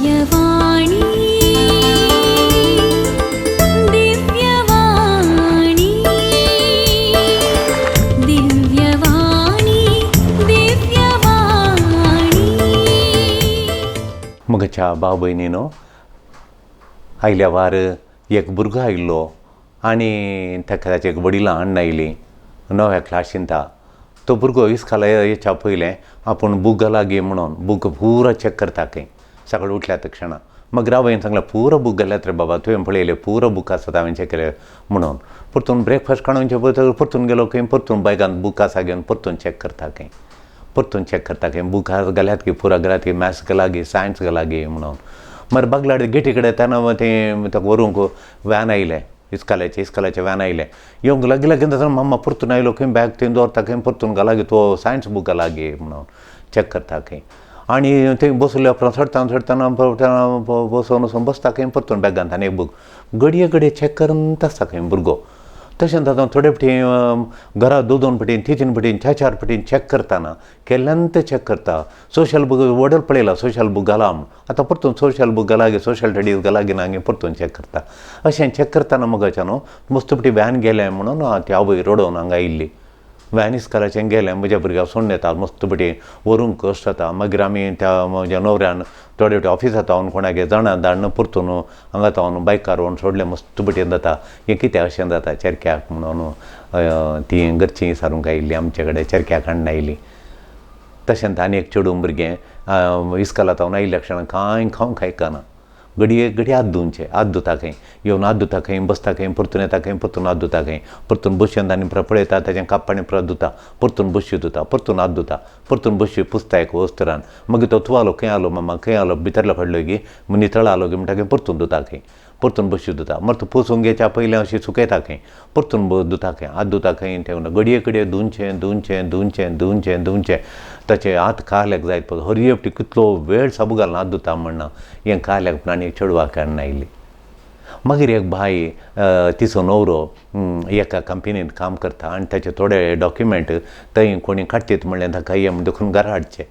दिव्यवाणी दिव्यवाणी दिव्यवाणी दिव्यवाणी. म्हज्या भाव भयणीनो, आयल्या वार एक भुरगो आयिल्लो आनी ताका ताचे वडिलां हाडून आयलीं णव्या क्लासींत. तो भुरगो इस्काला येच्या पयलें आपूण बूक घाला गे म्हणून बूक पुरो चॅक करता खंय सकाळीं उठल्या तक्षणा. मागीर आवयन सांगलें पुरो बूक घाल्यात रे बाबा, तुवें पळयलें पुरो बूक आसात हांवें चॅक केले म्हणून. परतून ब्रेकफास्ट काडून परतून गेलो खंय, परतून बॅगान बूक आसा घेवन परतून चॅक करता खंय, परतून चॅक करता खंय बूक घाल्यात की पुरो घाल्यात की मॅथ्स घाला गे सायन्स घाला गे म्हणून. मागीर बागलाड गेटी कडेन तेन्ना तें ताका व्हरूंक व्हॅन आयलें, इस्कालाचें इस्कालाचें व्हॅन आयलें. येवंक लागीं लागीं जातना मामा परतून आयलो खंय, बॅग थंय दवरता खंय, परतून घाला गे तो सायन्स बूक घाला गे म्हणून चॅक करता खंय. आनी थंय बसल्या उपरांत चडतना चडतना बसोन वचून बसता खंय, परतून बॅगांत आनी एक बूक घडये घडये चॅक करून आसता खंय भुरगो. तशेंच आतां थोडे फावटी घरा दोन दोन फावटी तीन तीन फावटी चार चार फावटी चॅक करतना केल्ल्यान ते चॅक करता. सोशल बूक वडल पळयला सोशल बूक घाला म्हूण, आतां परतून सोशल बूक घाला गे सोशल स्टडीज घाला गे ना गे परतून चॅक करता. अशें चॅक करतना मगाच्या न्हू मस्त फावटी व्हॅन गेलें म्हणून ती आवय रडोवन हांगा आयिल्ली. व्हॅन इस्कालाचें गेलें म्हज्या भुरग्याक सोडून येता मस्त फावटी व्हरूंक कश्ट जाता. मागीर आमी त्या म्हज्या न्हवऱ्यान थोडे फावटी ऑफिसा थावन कोणागे जाणां धाडून परतून हांगा थावन बायकार व्हरून सोडलें मस्त फावटी जाता. हें कितें अशें जाता चेरक्याक म्हणून तीं घरचीं विचारूंक आयिल्लीं आमचे कडेन, चेरक्याक हाडून आयिल्लीं. तशेंच आनी एक चेडूं भुरगें इस्काला थावन आयिल्ल्या क्षणाक कांय खावंक आयकना, घडये घडये हात धुवचे, हात धुता खंय, येवन हात धुता खंय, बसता खंय, परतून येता खंय, परतून हात धुता खंय, परतून बशयेन आनी पळयता ताचें काप आनी परत धुता, परतून बशी धुता, परतून हात धुता, परतून बशी पुसता एक वस्तरान. मागीर तो तुवालो खंय आलो मामा खंय आलो भितरलो काडलो की नितळ आलो की म्हणटा खंय, परतून धुता खंय, परतून बशी धुता. मागीर तो पुसूंक घेवच्या पयलें अशी सुकयता खंय, परतून धुता खंय, हात धुता खंय. तें घडये घडये धुवचें धुवचें धुवचें धुवचें धुवचें ताचे हात काल्याक जायत पळय हरये फावटी कितलो वेळ साबू घालना हात धुता म्हणना हें काल्याक म्हण आनी एक चेडवाक हाडून आयली. मागीर एक बाई तिचो न्हवरो एका कंपनींत काम करता आनी ताचे थोडे डॉक्युमेंट थंय कोणी काडटीत म्हणलें ताका ये म्हण देखून घरा हाडचे.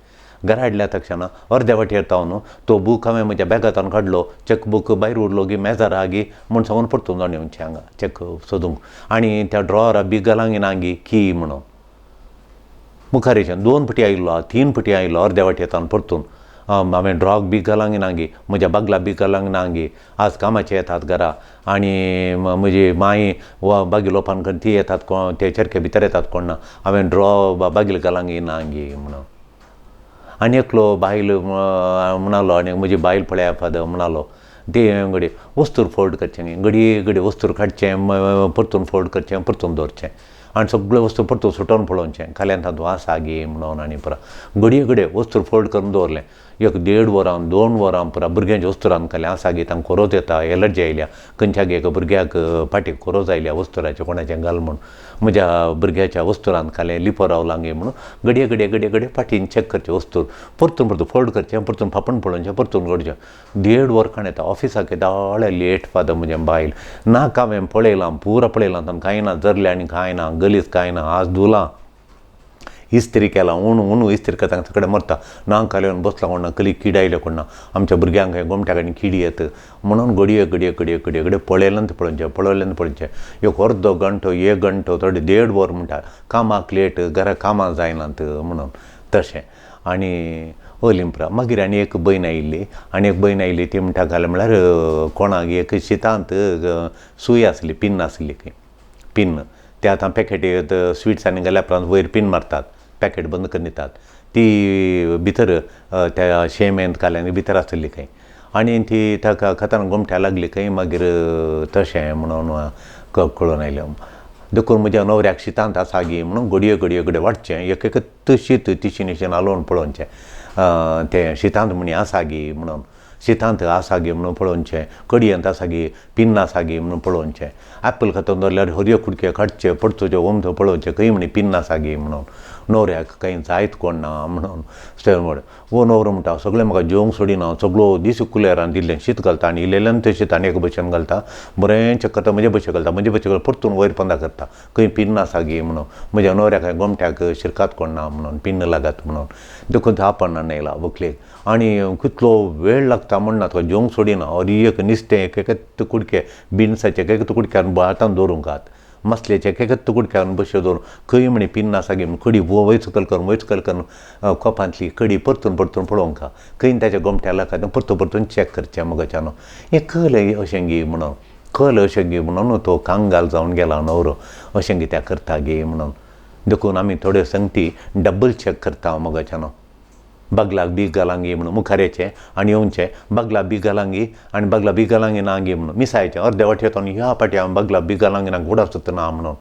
घरा हाडल्या तक्षणा अर्द्या वाटेर थावन तो बूक हांवें म्हज्या बॅगांतल्यान काडलो, चॅकबूक भायर उरलो गी मेजार आहा गी म्हूण सांगून परतून जावन येवचें हांगा चॅक सोदूंक. आनी त्या ड्रॉवरा बी घालांक ना गी की म्हणून मुखार येच्यान दोन फावटी आयिल्लो तीन फावटी आयिल्लो अर्द्या वाटेर थावन परतून हांवें ड्रॉक बी घालांक ना गी म्हज्या बागला बी घालांक ना गी आज कामाचे येतात घरा आनी म्हजी माई वा बागील ओपन करून ती येतात कोण ते चरखे भितर येतात कोण ना हांवें ड्रॉ बागील घालांक ना गी म्हणून. आनी एकलो बायल म्हणालो आनी म्हजी बायल पळया फादर म्हणालो ती घडये वस्तूर फोल्ड करचें घडये घडये वस्तूर काडचें परतून फोल्ड करचें परतून दवरचें आनी सगळ्यो वस्तू परतून सुटोवन पळोवचें खाल्यान तातूंत आसा गे म्हणून. आनी पुरा घडये घडये वस्तूर फोल्ड करून दवरलें एक देड वरां 2 वरां पुरा भुरग्यांच्या वस्तुरान खालें आसा गे तांकां कोरोज येता एलर्जी आयल्या खंयच्या गे एका भुरग्याक फाटीक कोरोज आयल्या वस्तुराचें कोणाचें घाल म्हूण म्हज्या भुरग्याच्या वस्तुरान खालें लिपो रावलां गे म्हणून घडये घडये घडये घडये फाटीन चॅक करचें वस्तूर परतून परतून फोल्ड करचें परतून फापून पळोवचें परतून करचें. 1.5 वर खाण येता ऑफिसाक येदाळे लेट फादर म्हजें बायल नाका हांवें पळयलां पुरा पळयलां तांकां कांय ना जरलें आनी कांय ना गलीच कांय ना आज धुलां इस्त्री केला उणू उणू इस्त्री करता सगळें मरता नाक घालून बसला कोण ना कली किड आयल्या कोण ना आमच्या भुरग्यांक गोमट्या कडेन किडी येत म्हणून घडये घडये घडये घडये घडये पळयल्यान पळोवचें पळयल्यान पळोवचें एक अर्दो घंटो एक घंटो थोडे 1.5 वर म्हणटा कामाक लेट घरा कामां जायनात म्हणून तशें. आनी ओलिंप्रा मागीर आनी एक भयण आयिल्ली आनी एक भयण आयिल्ली ती म्हणटा घालें म्हळ्यार कोणाक एक शितांत सूय आसली पिन्न आसली खंय पिन्न ते आतां पॅकेट स्विट्स आनी घाल्या उपरांत वयर पिन मारतात पॅकेट बंद करून दितात ती भितर त्या शेमेंत घाल्यान भितर आसली खंय आनी ती ताका खातान गोमट्या लागली खंय मागीर तशें म्हणून कळून आयलें. देखून म्हज्या न्हवऱ्याक शितांत आसा गी म्हणून घडये घडये घडये वाडचें एक एक शीत तिशी निशीन हालोवन पळोवचें तें शितांत म्हणी आसा गी म्हणून शितांत आसा गी म्हणून पळोवचें कडयेंत आसा गी पिन्न आसा गी म्हणून पळोवचें एप्पल खातो दवरल्यार हरयो कुडके काडचे पडचो ओमथो पळोवचें खंय म्हणी पिन्न आसा गी म्हणून न्हवऱ्याक कांय जायत कोण ना म्हणून म्हण वो न्हवरो म्हणटा सगळें म्हाका जेवंक सोडिना, सगळो दीस कुलेरान दिल्लें शीत घालता आनी इल्लेल्यान तें शीत आनी एक भशेन घालता, बरें चेक करता, म्हजे भशेन घालता, म्हजे भशेन घालता, परतून वयर पंदा करता खंय पिन्न आसा गी म्हणून, म्हज्या न्हवऱ्याक कांय गोमट्याक शिरकात कोण ना म्हणून, पिन्न लागत म्हणून, देखून आपण येयला व्हंकलेक. आनी कितलो वेळ लागता म्हणना, तुका जेवंक सोडिना, अरे एक नुस्तें एक एकच कुडके बिनसाचे एक एक कुडक्यान हातान दवरूंक हात, मसल्याचे एक एकच कुडक्यान बश्यो दवरून खंय म्हणी पिन्न आसा गी कडी वयर सकयल करून वयर सकयल करून कोपांतली कडी परतून परतून पळोवंक खंय ताच्या गोमट्या लागता परतून परतून चॅक करचें मगच्यानो हें कल अशें गी म्हणून, कल अशें गी म्हणून तो कांगाल जावन गेला न्हवरो अशें कित्याक करता गी म्हणून. देखून आमी थोड्यो संगती डबल चॅक करता मगच्यानो, बगलाक बीग घालांगी म्हणून मुखार येचें आनी येवचें, बगला बीग घालांगी आनी बगला बीग घालांगी ना गी म्हणून मिसायचें, अर्दे वाटे येता ह्या पाटी हांवें बगला बीग घालांगी ना गोडा सुद्दां ना म्हणून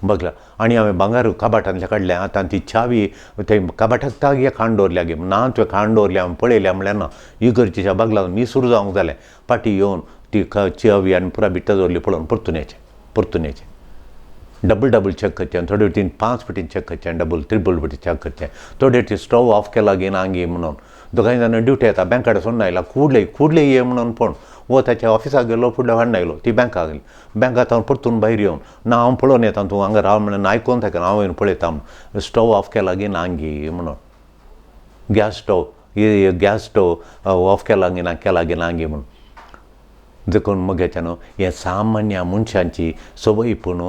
बगला. आनी हांवें भांगर कबाटांतलें काडलें, आतां ती चावी ते कबाटाक ताग खाण दवरल्या गी ना, तुवें खाण दवरल्या हांवें पळयल्या म्हणल्यार ना, इगर्जेच्या बगला मिसूर जावंक जालें, पाटी येवन ती चावी आनी पुरा बिट्टा दवरली पळोवन परतून येचें, परतून येचें, डबल डबल चॅक करचें, थोडे तीन 5 फावटी चॅक करचें, डबल त्रिबल फावटी चॅक करचें, थोडे ती स्टोव ऑफ केला गी ना गी म्हणून. दोगांय जाणां ड्युटी येता बँकाडे सोडून आयला, कुडले कुडले ये म्हणून पण वो ताच्या ऑफिसाक गेलो, फुडल्या हाडून आयलो, ती बँकाक गेली, बँकांत हांव परतून भायर येवन ना हांव पळोवन येता तूं हांगा राव म्हणून आयकोन ताका हांव येवन पळयता म्हणून स्टोव ऑफ केला गी ना गी म्हणून, gas stove gas stove of केला गी ना केला गी ना गी म्हणून. देखून मगेच्यान हें सामान्य मनशांची संवय पूण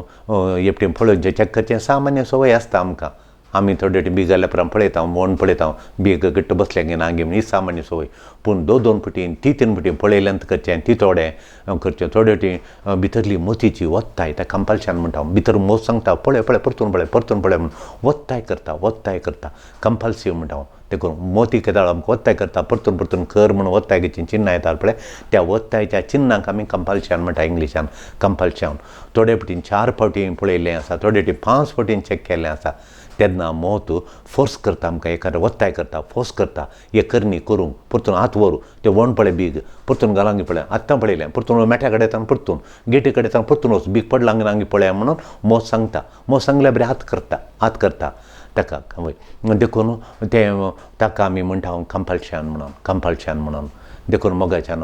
एकटें पळोवचें चॅक करचें सामान्य संवय आसता आमकां, आमी थोडे बीग जाल्या उपरांत पळयता वण पळयता बीग घट्ट बसलें गी ना गी ही सामान्य संवय. पूण 2 2 फावटी 3 3 फावटी पळयल्यान करचें, ती थोडें करचें, थोडे फावटी भितरली मोतीची वत्ताय त्या कंपल्शन म्हणटा, भितर मोत सांगता पळय पळय परतून पळय परतून पळय म्हणून वत्ताय करता, वत्ताय करता, कंपल्सीव म्हणटा. देखून मोती केदाळ आमकां वत्ताय करता परतून परतून कर म्हणून वत्तायचीं चिन्नां येतात पळय, त्या वत्तायच्या चिन्नांक आमी कंपल्शन म्हणटा इंग्लिशान, कंपल्शन. थोडे फावटी 4 फावटी पळयल्लें आसा, थोडे फावटी 5 फावटी चॅक केल्लें आसा, तेन्ना मोत फोर्स करता आमकां, एखादें वत्ताय करता, फोर्स करता हे करणी करूंक, परतून हात व्हरूं ते वण पळय बीग परतून घालांगी पळय, आत्तां पळयलें परतून मेट्या कडेन येता परतून गेटी कडेन येता परतून वच बीग पडलांगी नांगी पळया म्हणून मोत सांगता, मोत सांगल्या बरें हात करता, हात करता ताका वय. देखून तें ताका आमी म्हणटा कंपल्शन म्हणून, कंपल्शन म्हणून. देखून मोगाच्यान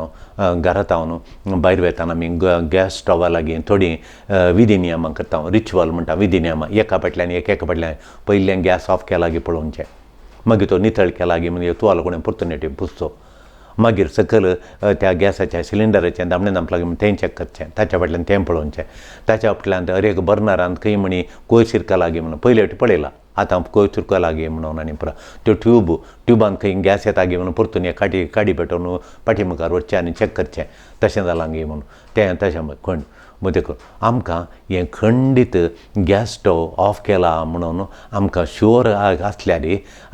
घरांत हांव भायर वेताना आमी गॅस स्टोवा लागीं थोडीं विधी नियमां करता, रिच्युअल म्हणटा, विधी नियमां एका फाटल्यान एक एका फाटल्यान पयलें गॅस ऑफ केला गी पळोवचें, मागीर तो नितळ केला गी म्हणजे तुवालो कोणें परतून येटी पुसचो, मागीर सकयल त्या गॅसाच्या सिलिंडराचें दामणें दामपा लागीं तें चॅक करचें, ताच्या फाटल्यान तें पळोवचें, ताच्या फाटल्यान हर एक बर्नरान खंय म्हणी कोयर शिरका लागीं म्हणून पयले फावटी पळयला आतां कोयर शिरका लागीं म्हणून, आनी पुरा त्यो ट्यूब ट्युबान खंय गॅस येता गी म्हणून परतून एक काडी काडी पेटोवन पाटी मुखार वचचें आनी चॅक करचें तशें जालां गी म्हणून तें तशें खंड. देखून आमकां हें खंडीत गॅस स्टोव ऑफ केला म्हणून आमकां शुअर आसल्यार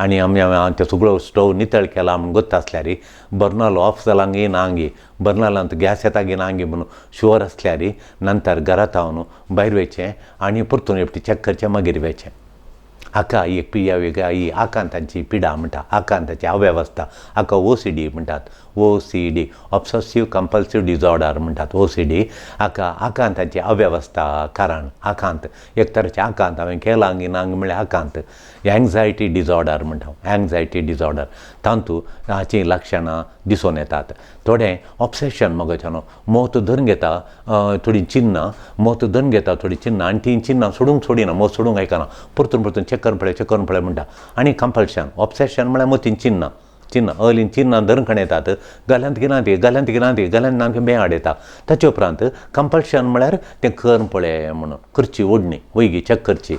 आनी आमी ते सगळो स्टोव नितळ केला म्हूण गोत्त आसल्यार, बर्नल ऑफ जाला गी ना गी, बर्नलांत गॅस येता गी ना गी म्हणून शुअर आसल्यार नंतर घरांत हांव भायर वयचें आनी परतून एकटी चॅक करचें मागीर वयचें. हाका एक पिया ही आकांताची पिडा म्हणटा, आकांताची अवेवस्था, हाका OCD म्हणटात, OCD obsessive compulsive disorder म्हणटात, OCD हाका आकांताची अवेवस्था कारण आकांत एक तरेचें आकांत हांवें केलां गी ना म्हणल्यार आकांत, एंग्जायटी डिसऑर्डर म्हणटा, एंग्जायटी डिसऑर्डर तातूंत हाचीं लक्षणां दिसून येतात. थोडें ऑब्सेशन मगोच्यानो मोत धरून घेता थोडीं चिन्नां, मोत धरून घेता थोडीं चिन्नां आनी तीं चिन्नां सोडूंक सोडिना, मोत सोडूंक आयकना, परतून परतून चॅक करून पळय चॅक करून पळय म्हणटा. आनी कंपल्शन ऑब्सेशन म्हळ्यार मोतीन चिन्नां, चिन्नां अलीं चिन्नां धरून खण येतात, गल्यांत गिना ती गल्यांत गिना ती गल्यांत ना बें हाडयता. ताचे उपरांत कंपल्शन म्हळ्यार तें कर पळय म्हणून करची ओडणी वयगी चॅक करची,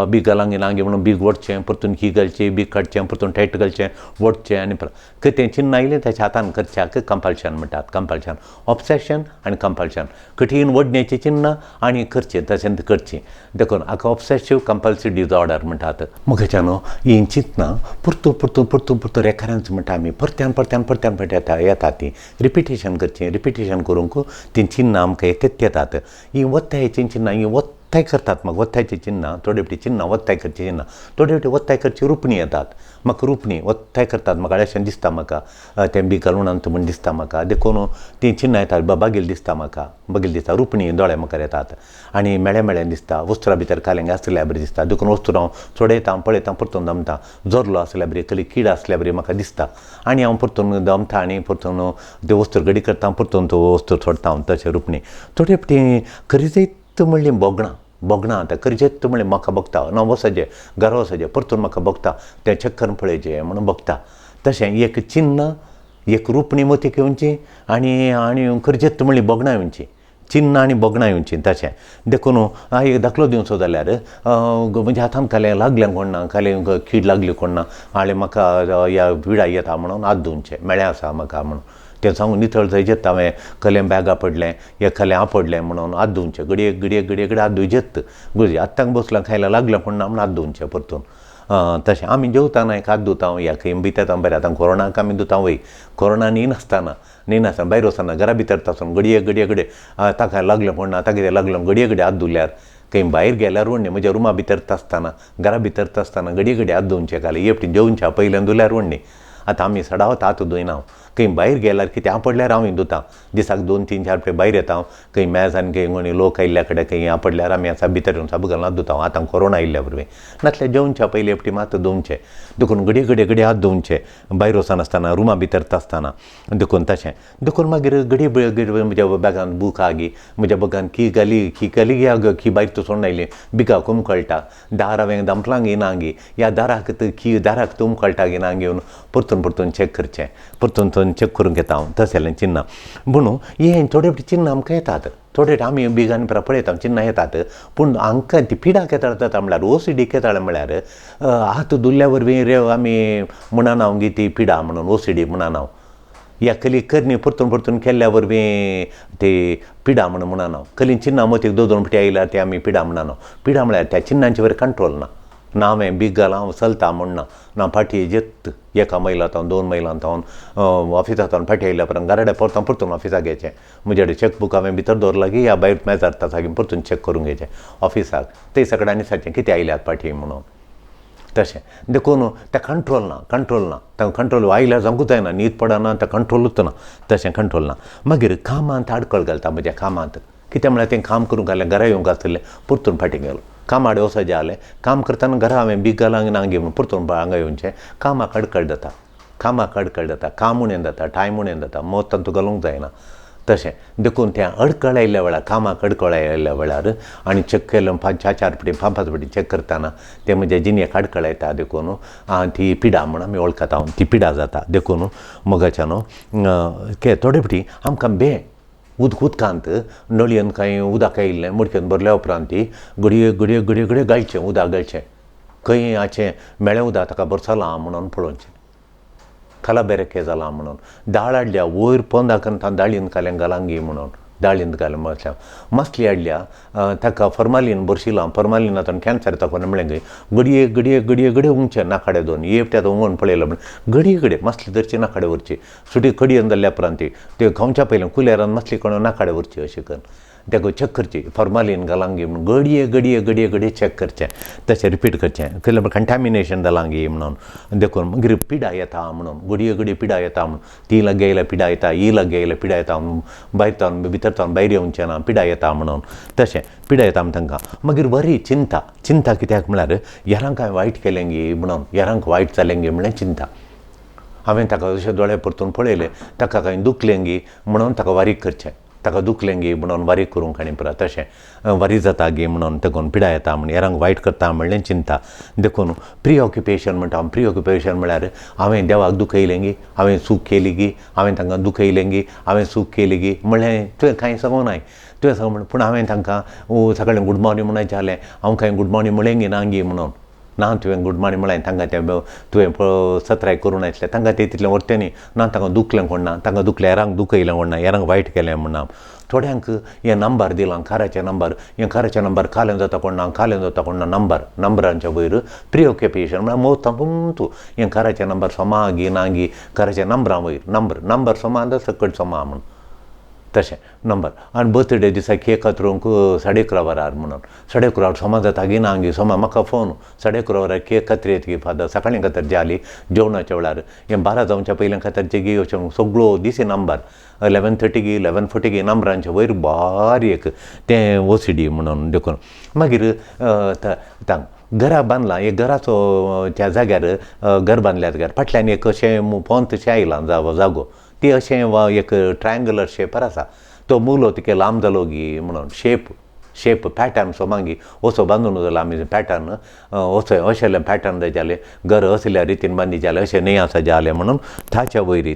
बीग घालांगी नांगी म्हणून बीग ओडचें परतून ही घालची, बीग काडचें परतून टायट घालचें ओडचें आनी परत तें चिन्नां आयलें ताच्या हातान करच्याक कंपल्शन म्हणटात. कंपल्शन ऑब्सेशन आनी कंपल्शन कठीण ओडण्याचीं चिन्नां आनी करचें तशें करचीं, देखून हाका ऑब्सेसीव कंपल्सीव डिसऑर्डर म्हणटात. मगच्यान हीं चिंतनां परतून परतून परतून परतून रेकरन्स म्हणटा आमी, परत्यान परत्यान परत्यान परत्यान येता ती रिपिटेशन करचें, रिपिटेशन करूंक तीं चिन्नां आमकां एकच येतात. हीं वत्तायचीं चिन्नां हीं वत्ताय करतात म्हाका वत्तायचीं चिन्नां थोडे फावटी चिन्नां वत्ताय करचीं चिन्नां थोडे फावटी वत्ताय करची रुपणीं येतात म्हाका रुपणीं वत्ताय करतात म्हाका अशें दिसता म्हाका तें बी घालून आनी म्हूण दिसता म्हाका देखून तीं चिन्नां येतात बागेल दिसता म्हाका बगेल दिसता रुपणीं दोळ्या मुखार येतात आनी मेळ्ळें मेळ्ळें दिसता वस्त्रां भितर कालेंग आसल्या बरी दिसता देखून वस्त्रां हांव सोडयता पळयता परतून दमता जोरलो आसल्या बरी कसली कीड आसल्या बरी म्हाका दिसता आनी हांव परतून दमता आनी परतून त्यो वस्तू घडी करता परतून त्यो वस्तू सोडटा हांव तशें रुपणीं थोडे फावटी खरीच म्हणलीं भोगणां भोगणां आतां खरीच म्हणलें म्हाका भोगता ना वचचें घरा वचचें परतून म्हाका भोगता तें चक्कर पळयचें म्हणून भोगता तशें एक चिन्न एक रुपणी मतीक येवची आनी आनी खरचेत म्हणली भोगणां येवची चिन्नां आनी भोगणां येवची तशें देखून एक दाखलो दिवचो जाल्यार म्हणजे हातान कालें लागलें कोण ना कालें कीड लागली कोण ना आनी म्हाका ह्या पिडा येता म्हणून हात धुवचें मेळ्ळें आसा म्हाका म्हणून तें सांगून नितळ जायजेत हांवें कलें बॅगा पडलें एक कलें आपडलें म्हणून हात धुवचें घडये घडये घडये घडये हात धुयजेत गुजी आत्तां बसलां खायला लागलें कोण ना म्हणून हात धुवचें परतून तशें आमी जेवताना एक हात धुता ह्या खंय भितर बरें आतां कोरोनाक आमी धुता वय कोरोना न्ही नासतना न्ही नासतना भायर वचना घरा भितर आसून घडये घडये घडये ताका लागलें कोण ना ताका कितें लागलें घडये घडये हात धुल्यार खंय भायर गेल्यार व्हडलें म्हज्या रुमा भितर आसतना घरा भितर आसतना घडये घडये हात धुवचे खाली एकटी जेवच्या पयलें धुल्यार व्हडली आतां आमी सदांच हात धुयना हांव खंय भायर गेल्यार कितें आपडल्यार हांवूय धुता दिसाक 2 3 4 फावटी भायर येता हांव खंय मेजान खंय कोणी लोक आयिल्ल्या कडेन खंय आपडल्यार आमी आसा भितर येवन साबू घालून हात धुता हांव आतां कोरोना आयिल्ल्या वरवीं नासल्यार जेवच्या पयलीं एकटी मात धुवचें देखून घडये घडये घडये हात धुवचे भायर वचनासतना रुमा भितर आसतना देखून तशें देखून मागीर घडये घडये म्हज्या बॅगान बूक आगी म्हज्या बॅगान की घाली की घाली गी की भायर तूं सोडून आयली बिगा कुमकळटा दार हांवें दमपलां गी ना गी ह्या दाराक की दाराक तुमकळटा गी ना घेवन परतून परतून चॅक करचें परतून परतून चॅक करूंक घेता हांव तशें चिन्नां म्हणून हें थोडे चिन्नां आमकां येतात थोडे आमी बिगान पळयता चिन्नां येतात पूण हांकां ती पिडा केताळ जाता म्हणल्यार ओसीडी केताळ म्हळ्यार हात धुल्ल्या वरवीं रे आमी म्हणना गी ती पिडा म्हणून ओसीडी म्हणना ह्या कली करणी परतून परतून केल्ल्या वरवीं ती पिडा म्हणून म्हणना कली चिन्नां मतीक 2 2 फावटी आयल्यार ती आमी पिडा म्हणना पिडा म्हळ्यार त्या चिन्नांचे वयर कंट्रोल ना ना हांवें बीग घालां हांव चलता म्हण ना ना फाटीं जेत 1 मैला जावन 2 मैलां जावन ऑफिसांत फाटीं आयल्या उपरांत घराडे परतून परतून ऑफिसाक घेवचें म्हजे कडेन चॅकबूक हांवें भितर दवरला की ह्या भायर मेजार सागीं परतून चॅक करूंक घेवचें ऑफिसाक थंय सगळ्यांनी आनी सांगचें कितें आयल्यात फाटीं म्हणून तशें देखून तें कंट्रोल ना कंट्रोल ना तांकां कंट्रोल आयल्यार जावंकूच जायना न्हीद पडना तें कंट्रोलूच ना तशें कंट्रोल ना मागीर कामांत आडखळ घालता म्हज्या कामांत कितें म्हळ्यार तें काम करूंक घालें घरा येवंक आसलें परतून फाटीं गेलो कामाडे वचचें जालें काम करतना घरा हांवें बीग घालां ना गी म्हणून परतून हांगा येवचें कामाक अडखळ जाता कामाक अडखळ जाता काम उणें जाता टायम उणें जाता मत तातूंत घालूंक जायना तशें देखून तें अडखळ आयिल्ल्या वेळार कामाक अडखळ आयिल्ल्या वेळार आनी चॅक केलें 5 4 4 फावटी 5 5 फावटी चॅक करतना तें म्हज्या जिणेक अडखळ येता देखून ती पिडा म्हूण आमी वळखता ती पिडा जाता देखून मोगाच्यान थोडे फावटी आमकां बें उदक उदकांत नळयेन कांय उदक आयिल्लें मडक्यान भरल्या उपरांत ती घडये घडये घडये घडये गाळचें उदक गाळचें खंय हाचें मेळ्ळें उदक ताका भरसलां म्हणून पळोवचें खाला बेरके जालां म्हणून दाळ हाडल्या वयर पोंदाक दाळीन घालें घालांगी म्हणून दाळींत घालें म्हटल्यार मासली हाडल्या ताका फॉर्मालीन भरशिलां फॉर्मालीन आतां कॅन्सर येता कोण म्हणलें गे घडये घडये घडये घडये उंगचें नाकाडे दोन एकटे आतां उंगून पळयलें म्हण घडये घडये मासली धरची नाकाडे व्हरची सुटी कडयेन जाल्ल्या उपरांत ती खावच्या पयलें कुलेरान मासली कोण नाकाडे व्हरची अशें करून ताका चॅक करची फॉर्मालीन घालांगी म्हणून घडये घडये घडये घडये चॅक करचें तशें रिपीट करचें केल्यार कंटामिनेशन जालां गी म्हणून देखून मागीर पिडा येता म्हणून घडये घडये पिडा येता म्हणून ती लागीं आयल्यार पिडा येता ही लागीं आयल्यार पिडा येता म्हणून भायर तावन भितर तावन भायर येवचें ना पिडा येता म्हणून तशें पिडा येता म्हण तांकां मागीर बरी चिंता चिंता कित्याक म्हळ्यार हेरांक हांवें वायट केलें गी म्हणून हेरांक वायट जालें गी म्हणलें चिंता हांवें ताका अशें दोळे परतून पळयलें ताका कांय दुखलें गी म्हणून ताका वारीक करचें ताका दुखलें गी म्हणून वारीक करूंक आनी परत तशें वारी जाता गी म्हणून तेकून पिडा येता म्हण हेरांक वायट करता म्हणलें चिंता देखून प्रिऑक्युपेशन म्हणटा हांव प्रिऑक्युपेशन म्हळ्यार हांवें देवाक दुखयलें गी हांवें चूक केली गी हांवें तांकां दुखयलें गी हांवें चूक केली गी म्हणलें तुवें कांय सांगूंक नाय तुवें सांग म्हण पूण हांवें तांकां सकाळीं गूड मॉर्निंग म्हणून जालें हांव कांय गूड मॉर्निंग म्हणलें गी ना गी म्हणून ना तुवें गूड मॉर्निंग म्हणलें तांकां तें तुवें सत्राय करूं नासलें तांकां तें तितलें व्हरतें न्ही ना तांकां दुखलें कोण ना तांकां दुखलें हेरांक दुखयलें कोण ना हेरांक वायट केलें म्हण ना थोड्यांक हें नंबर दिलां काराचें नंबर हें काराचें नंबर कालें जाता कोण ना कालें जाता कोण ना नंबर नंबरांच्या वयर प्रिऑक्युपेशन म्हळ्यार मोत तातूंत हें काराचें नंबर सोमा गी ना गी काराच्या नंबरां वयर नंबर नंबर सोमा जाल्यार सकट सोमा म्हूण तशें नंबर. आनी बर्थडे दिसा केक कातरूंक 11:30 वरार म्हणून 11:30 वर सोमा जाता गी ना गी सोमा म्हाका फोन 11:15 वरार केक कातरी गी फादर सकाळीं कातरची जाली जेवणाच्या वेळार हें 12 जावच्या पयलीं कातरची गी अशें सगळो दीस नंबर 11:30 गी 11:40 गी नंबरांचे वयर बारीक तें ओसीडी म्हणून देखून. मागीर घरा बांदलां एक घराचो त्या जाग्यार घर बांदल्या जाग्यार फाटल्यान एक अशें पोंत अशें आयलां जागो ती अशें एक ट्रायंगुलर शेपार आसा तो मुलो तिके लांब जालो गी म्हणून शेप शेप पॅटर्न सो मागीर असो बांदून जालो आमी पॅटर्न असो अशें पॅटर्न जाय जालें घर असल्या रितीन बांदी जालें अशें न्हय आसा जालें म्हणून ताच्या वयरी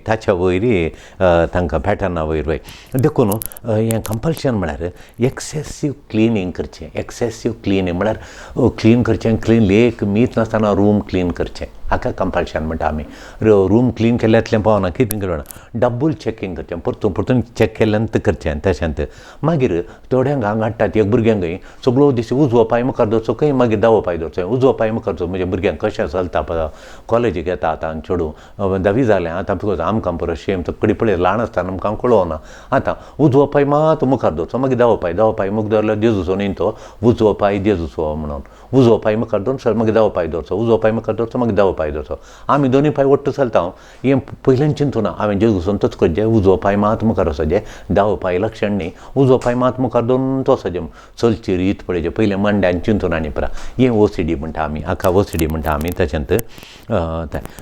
तांकां पॅटर्ना वयर वय. देखून हें कंपल्शन म्हळ्यार एक्सेसीव क्लिनींग करचें. एक्सेसीव क्लिनींग म्हळ्यार क्लीन करचें, क्लीन एक मीत नासतना रूम क्लीन करचें, हाका कंपल्शन म्हणटा आमी. रूम क्लीन केल्यातलें पावना, कितें करना डबल चॅकिंग करचें, परतून परतून चॅक केल्यान करचें तशेंच. मागीर थोड्यांक हांगा हाडटात एक भुरग्यांकय सगळो दीस उजवो पांय मुखार दवरचो खंय मागीर दावो पांय दवरचो, उजवो पांय मुखार दवरचो. म्हज्या भुरग्यांक कशें चलता पळय कॉलेजीक येता आतां चेडूं धावी जालें आतां because आमकां पुरो शेम कडी पळय ल्हान आसतना आमकां कळोना. आतां उजवो पांय मात मुखार दवरचो मागीर दावो पांय, दावो पांय मुखार दवरल्यार जेजूचो न्ही तो उजवो पांय जेजूचो म्हणून उजवो पांय मुखार दवरून मागीर दावो पांय दवरचो, उजवो पांय मुखार दवरचो मागीर दावो पांय दवरचो. आमी दोनूय पांय वट्ट चलता हें पयल्यान चिंतूना हांवें जेजूसून तोच करचें, उजवो पांय मात मुखार वचचें दावो पांय लक्षण न्ही, उजवो पांय मात मुखार दवरून तो वचचें. चलची रीत पळयची पयलें मांड्यान चिंतून आनी परा हें ओसीडी म्हणटा आमी, हाका ओसीडी म्हणटा आमी तशेंच.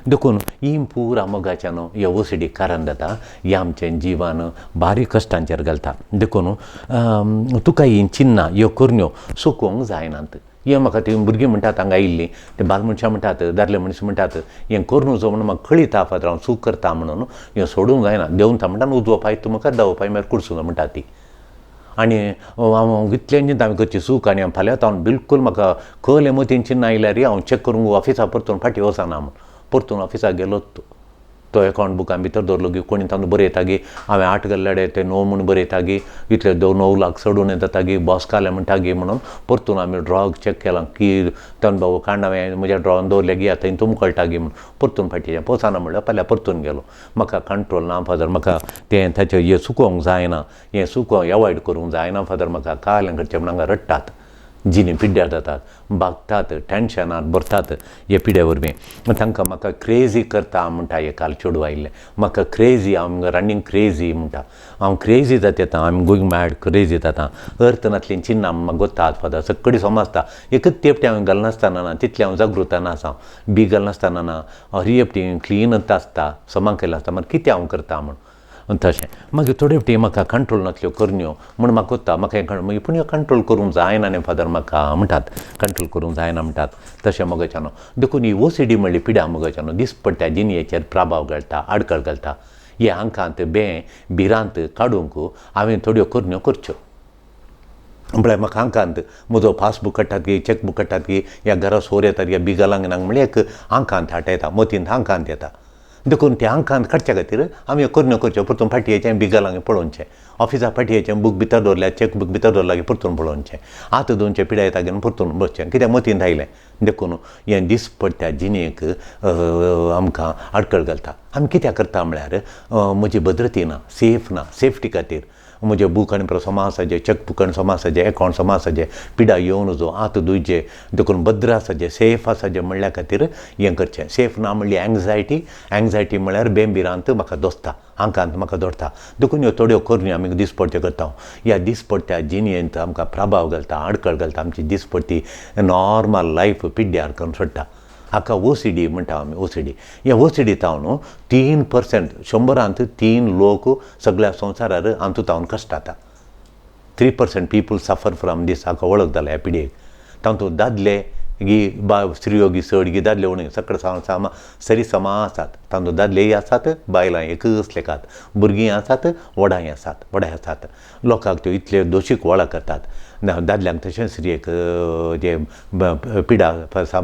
देखून ही पुरा मोगाच्यान ह्या ओसीडी कारण जाता, हें आमचें जिवन बारीक कश्टांचेर घालता. देखून तुका हीं चिन्नां ह्यो करण्यो चुकोवंक जायनात. हें म्हाका तीं भुरगीं म्हणटात हांगा आयिल्लीं ते बाल मनशां म्हणटात दादले मनीस म्हणटात हें करूं नजो म्हणून म्हाका कळिता फादर हांव चूक करता म्हणून हें सोडूंक जायना. देंवता म्हणटा उजवो पांय तूं मुखार दावो पांय मागीर कुडसूं म्हणटा ती. आनी हांव इतलें चिंता हांवें करची चूक आनी हांव फाल्यां हांव बिलकूल म्हाका कळ्ळें मतीन चिन्नां आयल्यार हांव चॅक करूंक ऑफिसा परतून फाटीं वचना म्हूण परतून ऑफिसाक गेलो तो एकावंट बुकान भितर दवरलो गी कोणी तातूंत बरयता गी हांवें 8 गल्ल्याडे ते 9 म्हूण बरयता गी इतले 9 लाख चडून येता गी बॉस काले म्हणटा गी म्हणून परतून आमी ड्रॉग चॅक केलां की तन बाबू कांड हांवें म्हज्या ड्रॉन दवरले गी आतां तुमकां कळटा गी म्हूण परतून फाटीचें पोचाना म्हणल्यार फाल्यां परतून गेलो. म्हाका कंट्रोल ना फादर, म्हाका तें ताचें हें चुकोवंक जायना, हें चुकोवंक एवॉयड करूंक जायना फादर, म्हाका कालें करचें म्हूण हांगा रडटात, जिणी पिड्ड्यार जातात, भागतात, टेंशनात भरतात हे पिड्या वरवीं. तांकां म्हाका क्रेजी करता म्हणटा हे काल चेडूं आयिल्लें म्हाका क्रेजी, हांव रनिंग क्रेजी म्हणटा, हांव क्रेजी जाता येता, I am going mad crazy जाता. अर्थ नातलीं चिन्नां म्हाका गोत्ता फादर सगळी समजता, एकच तेपटी हांवें घालनासतना ना तितलें हांव जागृत ना आसा, बी घालनासतना ना हरी एकटी क्लीनच आसता, समा केल्लें आसता, मागीर कितें हांव करता म्हूण तशें. मागीर थोडे फावटी म्हाका कंट्रोल नासल्यो करण्यो म्हूण म्हाका कोत्ता म्हाका हें मागीर पूण कंट्रोल करूंक जायना न्ही फादर म्हाका म्हणटात, कंट्रोल करूंक जायना म्हणटात तशें मोगाच्यानो. देखून ही ओसीडी म्हणली पिड्या मोगाच्यानो दिसपट्ट्या जिणेचेर प्रभाव घालता, आडखळ घालता. हे आंकांत बें भिरांत काडूंक हांवें थोड्यो करण्यो करच्यो. म्हळ्यार म्हाका आंकांत म्हजो पासबूक काडटात की चॅकबूक काडटात की ह्या घरा सोर येतात ह्या बिगलांक नांग म्हळ्यार एक आंकांत हाडटा, मतींत आंकांत येता. देखून ते आंकांत काडच्या खातीर आमी करण्यो करच्यो, परतून फाटी येचें बिगलांक पळोवचें, ऑफिसा फाटी येचें बूक भितर दवरल्यार चॅकबूक भितर दवरला की परतून पळोवचें, आतां दोनचें पिड्या येता घेवन परतून बसचें कित्याक मतींत आयलें. देखून हें दिसपट्ट्या जिणेक आमकां आडखळ घालता. आमी कित्याक करता म्हळ्यार म्हजी भद्रती ना, सेफ ना, सेफ्टी खातीर म्हजे बूक आनी समा आसाचे, चॅकबूक आनी समा आसाचे, एकावंट समा आसाचे, पिडा येवन जो आत दुयचे देखून भद्र आसाचे, सेफ आसाचे म्हणल्या खातीर हें करचें. सेफ ना म्हणली एंग्जायटी, एंग्जायटी म्हळ्यार बेंबिरांत म्हाका दोसता, आंकांत म्हाका दोडटा. देखून ह्यो थोड्यो करण्यो आमी दिसपट्ट्यो करता. ह्या दिसपट्ट्या जिणेंत आमकां प्रभाव घालता, आडखळ घालता, आमची दिसपट्टी नॉर्मल लायफ पिड्ड्यार करून सोडटा. हाका ओसीडी म्हणटा आमी, ओसीडी. ह्या ओसीडी तावन 3% 100 3 लोक सगळ्या संवसारार हातूंत तावन कश्टाता. 3% पीपल सफर फ्रॉम दीस हाका वळख जाल्या ह्या पिडयेक. तातूंत दादले गी बा स्त्रियो गी चड गी दादले उणे सगळे सामा सरी समा आसात. तातूंत दादलेय आसात, बायलां एकच लेखात, भुरगीं आसात, व्हडांय आसात, व्हडांय आसात. लोकांक त्यो इतले दोशीक वळख करतात. दादल्यांक तशेंच स्त्रियेक जे पिडा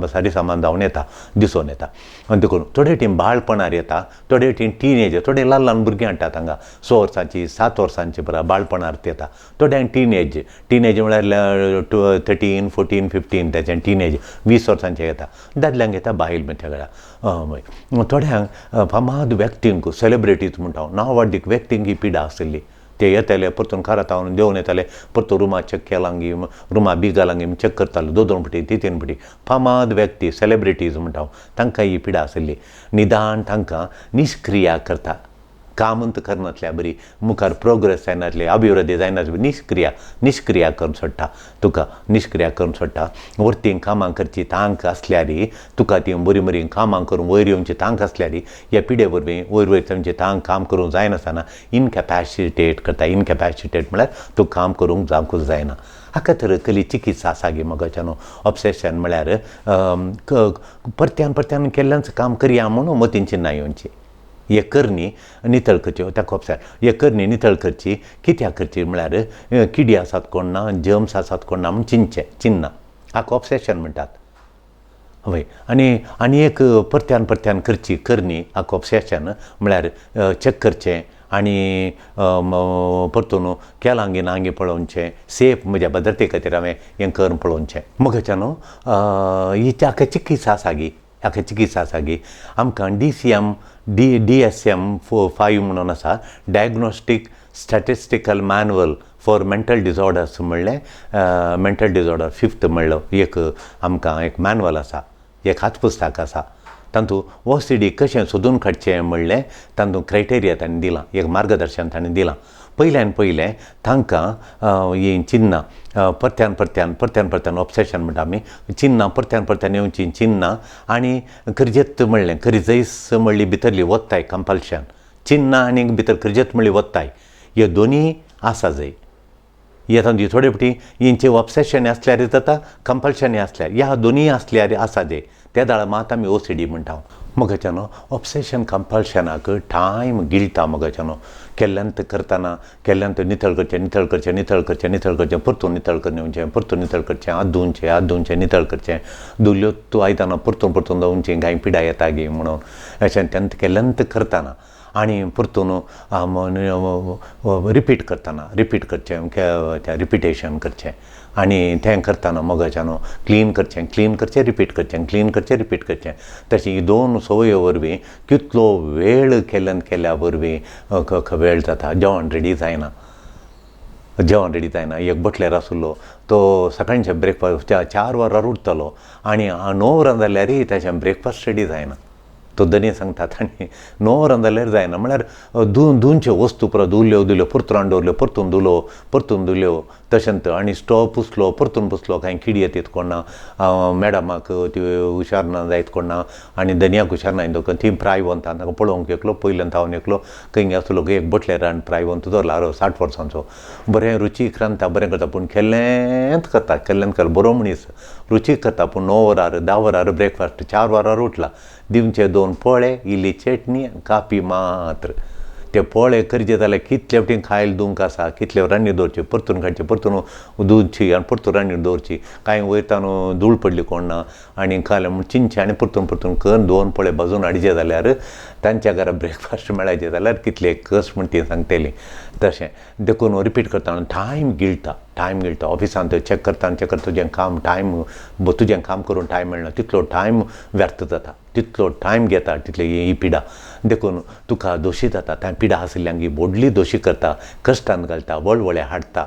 सारी सामान जावन येता, दिसून येता. आनी देखून थोडे टीम बाळपणार येता, थोडे टीम टिनेजर, थोडे ल्हान ल्हान भुरगीं हाडटात हांगा 6 वर्सांची 7 वर्सांची बाळपणार येता. थोड्यांक टिनेज, टिनेज म्हळ्यार 13, 14, 15 ताचें टिनेज 20 वर्सांचें येता. दादल्यांक येता, बायल म्हणटा थोड्यांक फामाद व्यक्तींक सेलिब्रिटीज म्हणटा हांव, नांव वाडदीक व्यक्तींक ही पिडा आशिल्ली. ते येताले परतून कारातावन देंवन येताले, परतून रुमा चॅक केलांगी, रुमा बी घालांगी चॅक करताले, 2-2 फावटी 3-3 फावटी. फामाद व्यक्ती सेलेब्रिटीज म्हणटा हांव, तांकां ही पिडा आशिल्ली. निदान तांकां निश्क्रिया करता, कामंत करनासल्या बरी, मुखार प्रोग्रेस जायनासली, अभिवृद्धी जायनासली, निश्क्रिया करून सोडटा तुका, निश्क्रिया करून सोडटा. वरतीं कामां करची तांक आसल्यार तुका ती बरीं बरीं कामां करून वयर येवची तांक आसल्यार ह्या पिडे वरवीं वयर वयर तांची तांक काम करूंक जायनासतना इनकॅपॅसिटेट करता. इनकॅपॅसिटेट म्हळ्यार तूं काम करूंक जावंकूच जायना. हाका तर कसली चिकित्सा आसा गे मगाच्यान? ऑब्सेशन म्हळ्यार परत्यान परत्यान केल्ल्याच काम करया म्हणून मतीन चिन्नां येवची. हे करणी नितळ करची, ताका ऑब्सेशन. हे करणी नितळ करची कित्याक करची म्हळ्यार किडी आसात कोण ना, जर्म्स आसात कोण ना म्हूण चिंतचें, चिन्नां, हाका ऑब्सेशन म्हणटात. हय. आनी आनी एक परत्यान परत्यान करची करणी, हाका ऑब्सेशन म्हळ्यार चॅक करचें आनी परतून केलां गी ना गी पळोवचें, सेफ म्हज्या भद्रते खातीर हांवें हें करून पळोवचें. मगाच्यान ही हाका चिकित्सा आसा गी, हाका चिकित्सा आसा गी? आमकां DCM DSM 5 म्हणून आसा, diagnostic statistical manual for mental disorders म्हणलें, मेंटल डिसऑर्डर 5th म्हणलो एक आमकां एक मॅन्युअल आसा, एक हातपुस्तक आसा. तातूंत OCD कशें सोदून काडचें म्हणलें तातूंत क्रायटेरिया तांणी दिलां, एक मार्गदर्शन तांणी दिलां. पयल्यान पयलें तांकां हीं चिन्नां परत्यान परत्यान परत्यान परत्यान ऑब्सेशन म्हणटा आमी, चिन्नां परत्यान परत्यान येवचीं चिन्नां आनी करजेत म्हणलें, करजैस म्हणली भितरली वत्ताय कंपल्शन, चिन्नां आनी भितर करजेत म्हणली वत्ताय, ह्यो दोनी आसा जंय हे तांची थोडे फावटी हेंचे ऑब्सेशन आसल्यार जाता, कंपल्शन आसल्यार, ह्या दोनी आसल्यार आसा जे त्या दाळ मात आमी OCD म्हणटा. मगाच्यान ऑब्सेशन कंपल्शनाक टायम गिळटा. मगाच्यान केल्ल्यांत करतना केल्ल्यांत नितळ करचें, नितळ करचें, नितळ करचें, नितळ करचें, परतून नितळ करून येवचें, परतून नितळ करचें, हात धुवचें, हात धुवचें, नितळ करचें, धुल्ल्यो तूं आयदनां परतून परतून धुवचीं, कांय पिडा येता गी म्हणून अशें तेंत केल्ल्यांत करतना आनी परतून रिपीट करतना, रिपीट करचें, तें रिपिटेशन करचें आनी तें करतना मगाच्यान क्लीन करचें, क्लीन करचें, रिपीट करचें, क्लीन करचें, रिपीट करचें. तशें ही दोन संवयो वरवीं कितलो वेळ केल्यान केल्या वरवीं वेळ जाता, जेवण रेडी जायना, जेवण रेडी जायना. एक बटलेर आसलो तो सकाळचें ब्रेकफास्ट 4 वरां उठतलो आनी 9 वरां जाल्यारय ताचें ब्रेकफास्ट रेडी जायना. तो दनी सांगतात आनी 9 वरां जाल्यार जायना म्हळ्यार धुवच्यो वस्तू परत धुल्यो धुल्यो परतून हाडून दवरल्यो, परतून धुलो, परतून धुल्यो, तशेंच आनी स्टोव पुसलो, परतून पुसलो, कांय किडी येतात कोण ना, मॅडमाक त्यो हुशार ना जायत कोण ना आनी धनयाक हुशार ना देखून ती प्रायवंत तांकां पळोवंक एकलो पयल्यान धांवन एकलो खंय आसलो एक बटलेर आनी प्रायवंत दवरला 60 वर्सांचो, बरें रुचीक रांदता, बरें करता, पूण केल्लेंच करता, केल्लेंच करता, बरो मनीस रुचीक करता, पूण 9 वरार 10 वरार ब्रेकफास्ट, 4 वरार उठला, दिवचे 2 पोळे, इल्ली चटणी, कापी मात्र. ते पोळे करचे जाल्यार कितले फावटी खायल धुवंक आसा, कितले रान्नीर दवरचे, परतून काडचे, परतून धुवची आनी परतून रान्नीर दवरची, कांय वयतान धूळ पडली कोण ना आनी खालें म्हूण चिंतचें आनी परतून परतून करून 2 पोळे भाजून हाडचे जाल्यार तांच्या घरा ब्रेकफास्ट मेळायचे जाल्यार कितले कस म्हण ती सांगतली. तशें देखून रिपीट करतना टायम गिळटा, टायम गिळटा. ऑफिसांत चॅक करतना चॅक करता तुजें काम टायम, तुजें काम करून टायम मेळना, तितलो टायम व्यर्थ जाता, तितलो टायम घेता, तितली ही पिडा. देखून तुका दोशी जाता, त्या पिडा आशिल्ल्यांक ही व्हडली दोशी करता, कश्टान घालता, वळवळे हाडटा.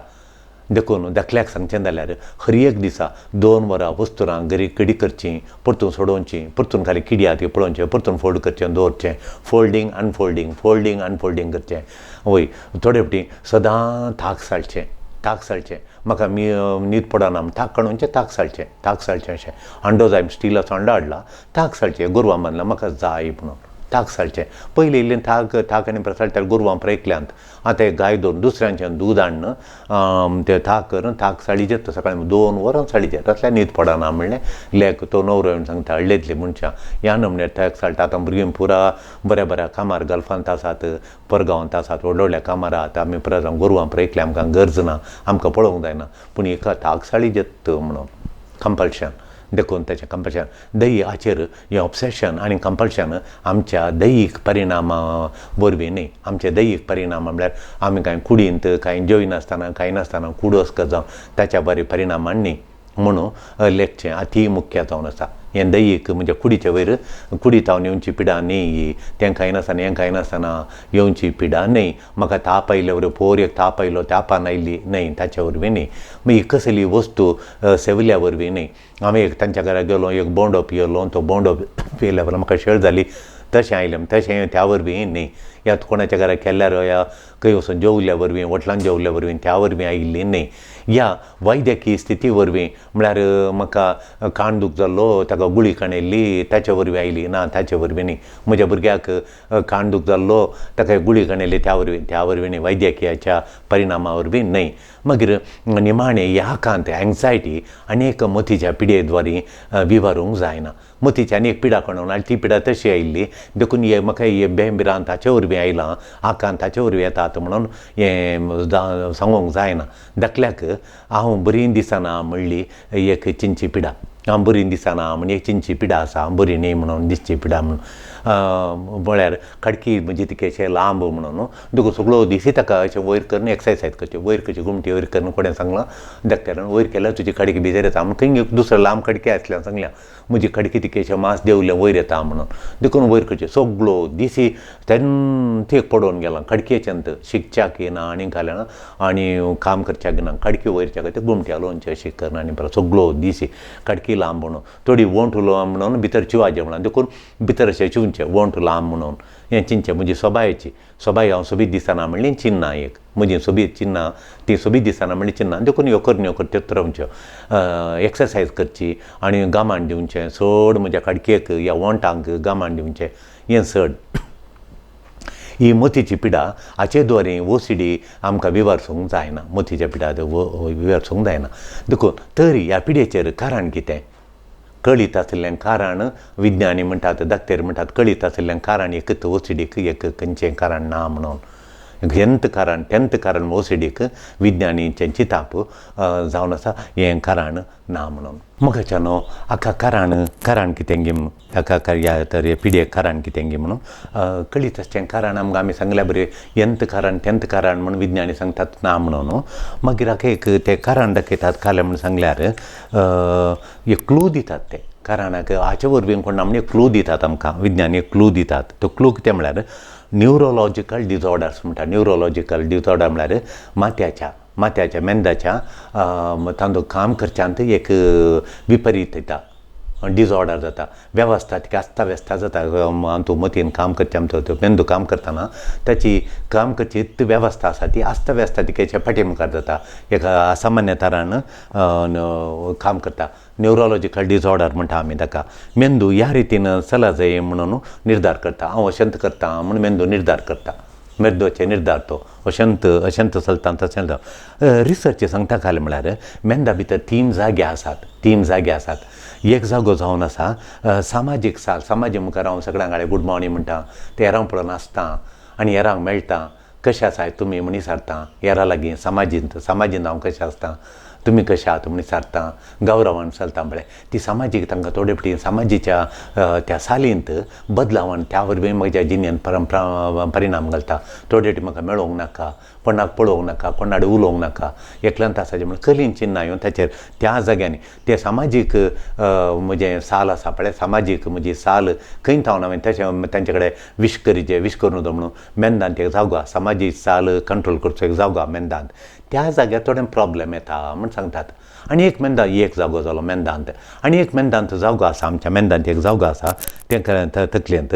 देखून धाकल्याक सांगचें जाल्यार हर एक दिसा 2 वरां वस्तुरां घरी कडी करचीं, परतून सोडोवचीं, परतून खाली किडी आहा ती पळोवचें, परतून फोल्ड करचें, दवरचें, फोल्डींग अनफोल्डींग, फोल्डींग अनफोल्डींग करचें. वय थोडे फावटी सदां थाक साळचें, ताक साळचें, म्हाका न्हीद पडना म्हूण ताक काडूनचें, ताक साळचें, ताक साळचें, अशें अंडो जाय स्टिलाचो अंडो हाडला, ताक साळचें, गोरवां बांदला म्हाका जाय म्हणून ताक साळचें. पयलीं इल्लें ताक ताक आनी प्रसाळटाले गोरवां प्रयकल्यांत, आतां एक गाय दवरून दुसऱ्यांच्यान दूद हाडून तें ताक करून ताक साळीचें सकाळीं 2 वरां साळीचें, तसल्यार न्हीद पडना म्हणलें लेक तो नवरो येवन सांगता हळ्ळेंतली मनशां ह्या नमन्यार ताक साळटा. आतां भुरगीं पुरा बऱ्या बऱ्या कामार गल्फांत आसात, परगांवांत आसात, व्हडल्या व्हडल्या कामार आहात, आमी परत गोरवां प्रयकल्या, आमकां गरज ना, आमकां पळोवंक जायना, पूण एका ताक साळी जेत म्हणून कंपल्शन. देखून ताचें कंपल्शन दही हाचेर हें ऑब्सेशन आनी कंपल्शन आमच्या दैहीक परिणामा वरवीं न्ही. आमचे दैहीक परिणाम म्हळ्यार आमी कांय कुडींत कांय जेवनासतना खायनासतना कुडोस जावं ताच्या बरे परिणामान न्ही. म्हणून लेखचें अती मुख्य जावन आसा. हें दैहीक म्हणजे कुडीचे वयर कुडी तावन येवची पिडा न्ही, तें खायनासतना हें खायनासतना येवची पिडा न्हय, म्हाका ताप आयिल्ले वरवीं पोर एक ताप आयलो तापान आयिल्ली न्हय, ताचे वरवीं न्हय, मागीर कसली वस्तू सेवल्या वरवीं न्हय. हांवें एक तांच्या घरा गेलो, एक बोंडो पियेलो, तो बोंडो पियेल्या वरवीं म्हाका शेळ जाली, तशें आयलें तशें त्या वरवीं न्हय. ह्या कोणाच्या घरा केल्यार ह्या खंय वचून जेवल्या वरवीं वटलान जेवल्या वरवीं त्या वरवीं आयिल्ली न्हय. ह्या वैद्यकीय स्थिती वरवीं म्हळ्यार म्हाका कान दूख जाल्लो ताका गुळी काणयल्ली ताचे वरवीं आयली ना, ताचे वरवीं न्हय. म्हज्या भुरग्याक कान दूख जाल्लो ताका गुळी काणयल्ली त्या वरवीं, त्या वरवीं न्हय, वैद्यकीयाच्या परिणामा वरवीं न्हय. मागीर निमाणें ह्या कांत एंग्जायटी आनी एक मतीच्या पिडये द्वारी विवारूंक जायना. मतीची आनी एक पिडा कोण आनी ती पिडा तशी आयिल्ली देखून हे म्हाका हे बेंभिरांत ताचे वरवीं आयलां, आकांत ताचे वरवीं येतात म्हणून हें सांगूंक जायना. धाकल्याक हांव बरी दिसना म्हणली एक चिंची पिडा, हांव बरी दिसना म्हण एक चिंची पिडा आसा, हांव बरी न्ही म्हणून दिसची पिडा म्हणून, म्हळ्यार खडकी म्हणजे तिकेशें लांब म्हणून देखून सगळो दिसी ताका अशें वयर करून एक्सरसायज करची, वयर करची गुमटी वयर करून कोणें सांगलां डॉक्टरान वयर केल्यार तुजी खडकी भितर येता म्हण, खंय एक दुसरो लांब खडकी आसल्यार सांगल्या म्हजी खडकी तिकेशें मांस देंवलें वयर येता म्हणून, देखून वयर करचें सगळो दिसी तेन्ना एक पडोवन गेलां खडकेच्यान शिकच्याक येना आनी घालें ना आनी काम करच्याक ना, खडकी वयरच्या खातीर गुमटी हालोवची अशी करून आनी परत सगळो दिसी खडकी लांब म्हणून थोडी वोंठ लांब म्हणून भितर चिवाचें म्हणून देखून भितर अशें चिवचें वोंठ लांब म्हणून हें चिंतचें. म्हजी सोबायेची सोबाय हांव सोबीत दिसना म्हणली चिन्नां एक म्हजी सोबीत चिन्नां ती सोबीत दिसना म्हणली चिन्नां, देखून ह्यो करण्यो करत्योच रावच्यो, एक्सरसायज करची आनी गामान दिवचें चड म्हज्या खडकेक ह्या वोंठांक गामान दिवचें हें चड. ही मतीची पिडा हाचे द्वारे ओसीडी आमकां विवारसूंक जायना, मतीच्या पिडा विवारसूंक जायना. देखून तरी ह्या पिडेचेर कारण कितें कळीत आशिल्लें कारण विज्ञानी म्हणटात डॉक्टर म्हणटात कळीत आशिल्लें कारण एकच ओसीडीक एक खंयचें कारण ना म्हणून, एन्थ कारण टेंथ कारण ओसीडीक विज्ञानीचें चिंताप जावन आसा हें कारण ना म्हणून. मगाच्यान हाका कारण कारण कितें गी म्हणून हाका ह्या तर पिडयेक कारण कितें गी म्हणून कळीत आसचें कारण आमकां आमी सांगल्या बरें एन्थ कारण टेंथ कारण म्हणून विज्ञानी सांगतात ना म्हणून. मागीर हाका एक ते कारण दाखयतात कालें म्हणून सांगल्यार एक क्लू दितात ते कारणाक हाचे वरवीं कोण ना म्हणजे क्लू दितात आमकां विज्ञानी क्लू दितात. तो क्लू कितें म्हळ्यार न्युरोलॉजिकल डिसऑर्डर्स म्हणटा. न्युरोलॉजिकल डिसऑर्डर म्हळ्यार माथ्याच्या माथ्याच्या मेंदाच्या तांचो काम करच्यांत एक विपरीत येता, डिसऑर्डर जाता, वेवस्था तिका अस्ताव्यस्ता जाता. आमचो मतीन काम करचें आमचो मेंदू काम करतना ताची काम करची इतली वेवस्था आसा ती अस्ताव्यस्ता तिकेच्या फाटी मुखार जाता, एक असामान्य तरान काम करता. न्युरोलॉजिकल डिसऑर्डर म्हणटा आमी ताका. मेंदू ह्या रितीन चला जाय म्हणून निर्धार करता, हांव अशेंच करता म्हूण मेंदू निर्धार करता, मेंदवाचे निर्धार तो अशंत अशंत चलता तशें. रिसर्च सांगता काल म्हळ्यार मेंदा भितर तीन जागे आसात, तीन जागे आसात. एक जागो जावन आसा सामाजीक साल, सामाजीक मुखार हांव सगळ्यांक कडेन गूड मॉर्निंग म्हणटा, ते हेरांक पळोवन आसता आनी हेरांक मेळटा, कशें आसाय तुमी म्हूण विचारता, हेरां लागीं समाजींत समाजींत हांव कशें आसता तुमी कशें आहात म्हूण विचारता, गौरवान चलता. म्हळ्यार ती सामाजीक तांकां थोडे फावटी समाजीच्या त्या सालींत बदलावान त्या वरवीं म्हज्या जिणेंत परिणाम घालता. थोडे फावटी म्हाका मेळोवंक नाका, कोणाक पळोवंक नाका, कोणाक उलोवंक नाका, एकल्यान आसाचें म्हण कलीन चिन्नां येवन ताचेर त्या जाग्यांनी ते सामाजीक म्हजें साल आसा पळय सामाजीक म्हजी साल खंय थावन हांवें तशें तांचे कडेन विश करीचे विश करूं नजो म्हणून मेंदांत एक जागो आसा, सामाजीक साल कंट्रोल करचो एक जागो आसा मेंदांत, त्या जाग्यार थोडे प्रॉब्लेम येता म्हण सांगतात. आनी एक मेंदा एक जागो जालो मेंदांत, आनी एक मेंदांत जागो आसा आमच्या मेंदांत एक जागो आसा तें तकलेंत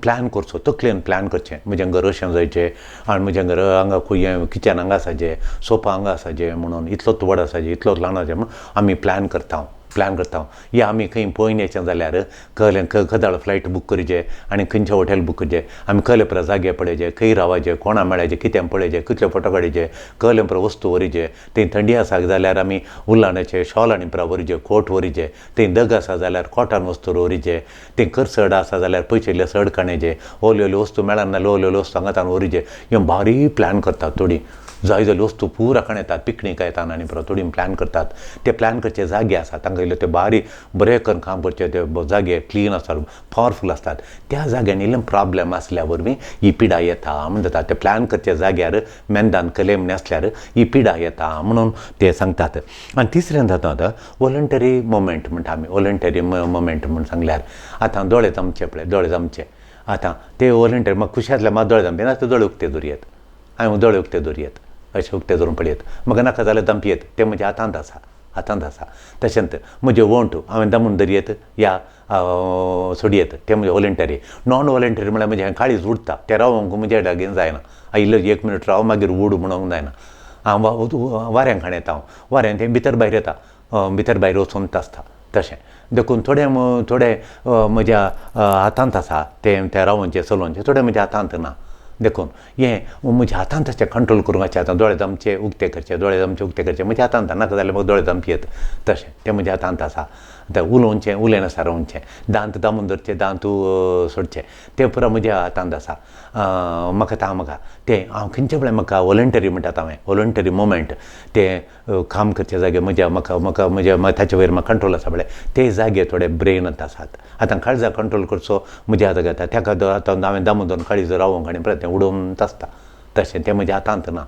प्लॅन करचो, तकलेन प्लॅन करचें म्हजें घर अशें जायचें आनी म्हजें घर हांगा हें किचन हांगा आसाचें, सोफा हांगा आसाचें म्हणून इतलोच व्हड आसाचें इतलोच ल्हान आसाचें म्हणून आमी प्लॅन करता, प्लॅन करता. या आमी खंय पळोवन येचें जाल्यार कहलें कदाळ फ्लायट बूक करचें आनी खंयचें हॉटेल बूक करचें, आमी कहले परत जागे पळयचे, खंय रावाचें, कोणा मेळाचें, कितें पळयचें, कितले फोटो काडचे, कहले परत वस्तू व्हरचे, थंय थंडी आसा जाल्यार आमी उलाण्याचे शॉल आनी परत व्हरचे, कोट व्हरचे, थंय दग आसा जाल्यार कॉटन वस्तू व्हरचे, थंय करसड आसा जाल्यार पयशे सड काडचे, ओल्यो ओल्यो वस्तू मेळना जाल्यार ओल्यो ओल्यो वस्तू हांगा तांकां व्हरचे. हें भारी प्लॅन करतात थोडी. जाय जाल्यो वस्तू पुरा खाण येतात, पिकनीक येतात आनी परत थोडी प्लॅन करतात, ते प्लॅन करचे जागे आसा, तांकां इल्ले ते बारीक बरें करून काम करचे ते जागे क्लीन आसतात, पावरफूल आसतात. त्या जाग्यांनी इल्ले प्रॉब्लेम आसल्या वरवीं ही पिडा येता म्हण जाता. ते प्लॅन करच्या जाग्यार मेंदान कलेम आसल्यार ही पिडा येता म्हणून ते सांगतात. आनी तिसरें जाता आतां वॉलंटरी मुवमेंट म्हणटा आमी. वॉलंटरी मुवमेंट म्हूण सांगल्यार आतां दोळे आमचे पळय, दोळे आमचे आतां ते वॉलंटरी म्हाका खुशी आसल्यार म्हाका दोळे दामपी ना ते दोळे उक्ते दवरयेत, हांवें दोळे उक्ते दवरयेत, अशें उक्ते दवरून पळयत, म्हाका नाका जाल्यार दामपयेत, तें म्हज्या हातांत आसा, हातांत आसा. तशेंच म्हजें ओंठ हांवें दामून दरयेत या सोडयेत, तें म्हजें वॉलंटरी. नॉन वॉलंटरी म्हळ्यार म्हजें काळीज उडटा, तें रावोंक म्हज्या लागीं जायना, इल्लो एक मिनट राव मागीर उड म्हणूंक जायना. हांव वाऱ्यान खाण येता, हांव वाऱ्यान तें भितर भायर येता, भितर भायर वचून आसता. तशें देखून थोडें थोडें म्हज्या हातांत आसा तें, तें रावोवचें चलोवचें, थोडें म्हज्या हातांत ना. देखून हें म्हज्या हातांत अशें कंट्रोल करूंक आतां आतां दोळे आमचे उक्ते करचे, दोळे आमचे उक्ते करचे म्हज्या हातांत, नाका जाल्यार म्हाका दोळे दामपयेत, तशें तें म्हज्या हातांत आसा. आतां उलोवचें, उलयनासतना रावचें, दांत दामून धरचे, दांत सोडचे, तें पुरा म्हज्या हातांत आसा. म्हाका आतां म्हाका तें हांव खंयचे वेळार म्हाका वॉलंटरी म्हणटात हांवें, वॉलंटरी मुवमेंट तें काम करचे जागे म्हज्या म्हाका म्हाका म्हज्या ताचे वयर म्हाका कंट्रोल आसा म्हळ्यार ते जागे थोडे ब्रेनांत आसात. आतां काळजा कंट्रोल करचो म्हज्या हाताक येता, ताका आतां हांवें दामून धरून काळीज रावोंक आनी परत तें उडोवन आसता, तशें तें म्हज्या हातांत ना.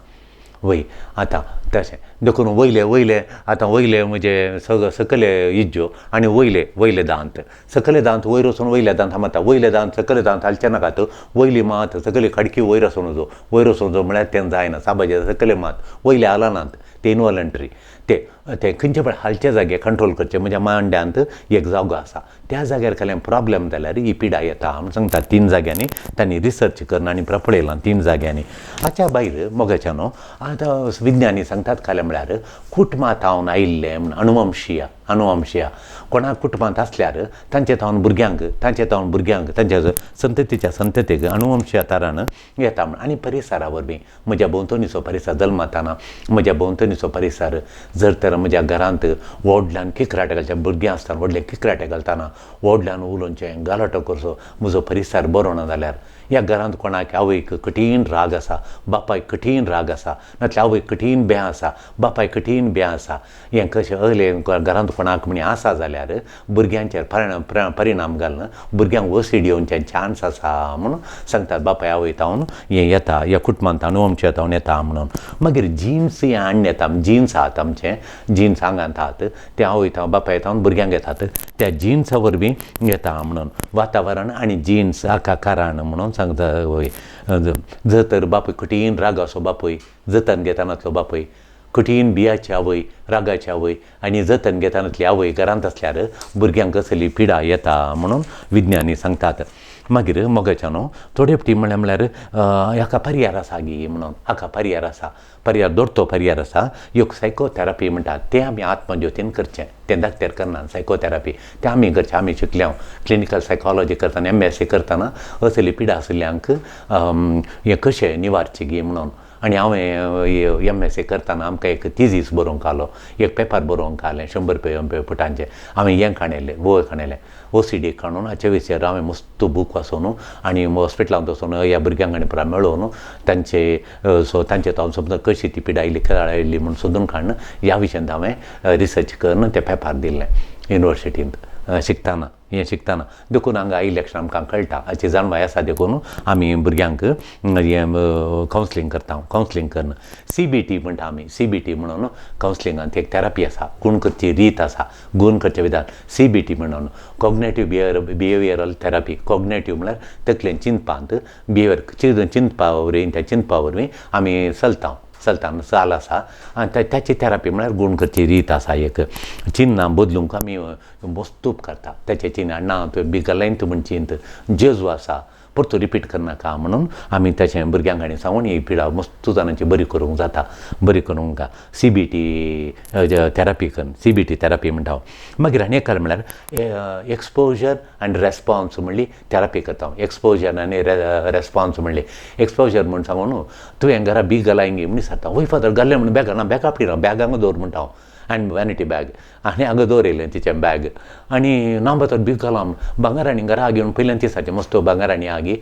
वय आतां तशें देखून वयले वयले आतां वयले म्हजे सकले इज्जो आनी वयले वयले दांत, सकले दांत वयर वचून वयले दांत मारता, वयले दांत सकले दांत हालचे नाकात, वयली मात सकली खाडकी वयर वचून जो वयर वचून जो म्हळ्यार तें जायना, साबाजे सकले मात वयले हालनात, ते इनवॉलंटरी. ते ते खंयचे पण हालचे जागे कंट्रोल करचे. म्हज्या मांड्यांत एक जागो आसा, त्या जाग्यार कसलें प्रॉब्लेम जाल्यार ही पिडा येता म्हूण सांगता. 3 जाग्यांनी तांणी रिसर्च करून आनी पळयलां 3 जाग्यांनी. हाच्या भायर मोगाच्या न्हू आतां विज्ञानी सांगतात कालें म्हळ्यार कुटुंबांत हांव आयिल्लें म्हूण अनुवंशीय, अनुवंशीय कोणा कुटुंबांत आसल्यार तांचे तावन भुरग्यांक, तांचे तावन भुरग्यांक, तांच्या संततीच्या संततीक अनुवंशीय तरान येता म्हूण. आनी परिसरा वरवीं म्हज्या भोंवतणीचो परिसर, जल्मताना म्हज्या भोंवतणीचो परिसर जर तर म्हज्या घरांत व्हडल्यान किकराटे घालचे, भुरगीं आसतना व्हडले किकराटे घालतना व्हडल्यान उलोवचें, गालाटो करचो, म्हजो परिसर बरो ना जाल्यार ह्या घरांत कोणाक आवयक कठीण राग आसा, बापायक कठीण राग आसा, नातल्यार आवयक कठीण बें आसा, बापायक कठीण बें आसा, हें कशें अहलें घरांत कोणाक म्हणी आसा जाल्यार भुरग्यांचेर परिणाम घालून भुरग्यांक ओसीडी येवचे चान्स आसा म्हणून सांगतात. बापाय आवय तावन हें येता, ह्या कुटुंबांत अनुवंशीय तावन येता म्हणून. मागीर जिन्स हें हाडून येता, जिन्स आहात आमचे, जिन्स आंगांत आहात, ते आवय तावन बापाय तावन भुरग्यांक येतात, त्या जिन्सा वरवीं येता म्हणून. वातावरण आनी जिन्स हाका कारण म्हणून सांगता. वय जर तर बापूय कठीण रागाचो बापूय, जतन घेतानातलो बापूय, कठीण बियाची आवय, रागाची आवय आनी जतन घेतानातली आवय घरांत आसल्यार भुरग्यांक कसली पिडा येता म्हणून विज्ञानी सांगतात. मागीर मोगाच्या न्हू थोडे फावटी म्हणल्यार म्हळ्यार हाका पर्यार आसा गी म्हणून, हाका पर्यार आसा, पर्यार दोडतो पर्यार आसा, एक सायकोथेरपी म्हणटात तें आमी आत्मज्योतीन करचें, तें डाक्टर करना सायकोथेरपी, तें आमी करचें. आमी शिकल्या क्लिनिकल सायकोलॉजी करतना, MSc करतना असली पिडा आशिल्ल्यांक हें कशें निवारचें गी म्हणून. आनी हांवें MSc करतना आमकां एक थिजीस बरोवंक आलो, एक पेपर बरोवंक आलें 100 पुटांचें. हांवें हें काणयलें, वय काणयलें OCD काडून हाचे विशयार हांवें मस्त बूक वाचून आनी हॉस्पिटलांत वचून ह्या भुरग्यांक आनी पुरा मेळोवन तांचे सो तांचे हांव समज कशी ती पिडा आयली खेळाळ आयली म्हूण सोदून काडून ह्या विशयांत हांवें रिसर्च करून तें पेपर दिल्लें युनिवर्सिटींत शिकतना, हें शिकतना. देखून हांगा आयिल्ल्या क्षण आमकां कळटा, हाची जाणवाय आसा, देखून आमी भुरग्यांक हें कावन्सिलींग करता. कावन्सिलींग करून CBT म्हणटा आमी, CBT म्हणून कावन्सिलिंगांत एक थेरपी आसा, गूण करची रीत आसा, गूण करचें विधान CBT म्हणून, कॉग्नेटीव बिहेवियरल थेरपी. कॉग्नेटीव म्हळ्यार तकलेन चिंतपांत, बिहेवियर चिंतपा वरवीं, त्या चिंतपा वरवीं आमी चलता, चलतना चाल आसा आनी ताची थेरपी म्हळ्यार गूण करची रीत आसा. एक चिन्नां बदलूंक आमी मस्त उपकारता, ताचें चिन्ह ना तुवें बिगलायन तूं म्हण चिंत जेजू आसा परतून रिपीट करनाका म्हणून आमी ताचें भुरग्यांक आनी सांगून ही पिडा मस्त जाणांची बरी करूंक जाता, बरी करूंक CBT therapy करून, CBT therapy म्हणटा हांव. मागीर आनी एक म्हळ्यार एक्सपोजर आनी रेस्पोन्स म्हणली थेरपी करता हांव. एक्सपोजर आनी रेस्पोन्स म्हणली, एक्सपोजर म्हूण सांगून न्हू तुवें घरा बीग घालाय गी म्हण विचारता, वय फादर घाल्लें म्हणून बॅगा ना, बॅगा आपली ना, बॅगांक दवर म्हणटा हांव. आनी वॅनिटी बॅग आनी हांगा दवरिल्लें तिचें बॅग आनी ना तर बीग घालां भांगरांनी घरा घेवन पयल्यान दिसाचें मस्त भांगरांनी आगी